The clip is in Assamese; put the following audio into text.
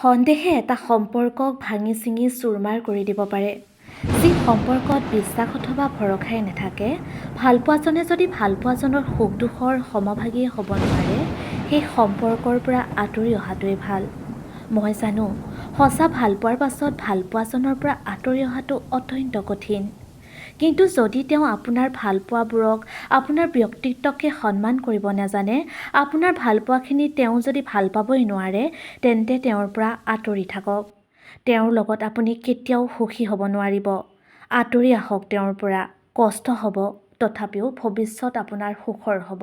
সন্দেহে এটা সম্পৰ্কক ভাঙি ছিঙি চুৰমাৰ কৰি দিব পাৰে। যি সম্পৰ্কত বিশ্বাস অথবা ভৰসাই নাথাকে, ভালপোৱাজনে যদি ভালপোৱাজনৰ সুখ দুখৰ সমভাগী হ'ব নোৱাৰে, সেই সম্পৰ্কৰ পৰা আঁতৰি অহাটোৱেই ভাল। মই জানো, সঁচা ভালপোৱাৰ পাছত ভালপোৱাজনৰ পৰা আঁতৰি অহাটো অত্যন্ত কঠিন। কিন্তু যদি তেওঁ আপোনাৰ ভালপোৱাবোৰক, আপোনাৰ ব্যক্তিত্বকে সন্মান কৰিব নাজানে, আপোনাৰ ভালপোৱাখিনি তেওঁ যদি ভাল পাবই নোৱাৰে, তেন্তে তেওঁৰ পৰা আঁতৰি থাকক। তেওঁৰ লগত আপুনি কেতিয়াও সুখী হ'ব নোৱাৰিব। আঁতৰি আহক তেওঁৰ পৰা। কষ্ট হ'ব, তথাপিও ভৱিষ্যত আপোনাৰ সুখৰ হ'ব।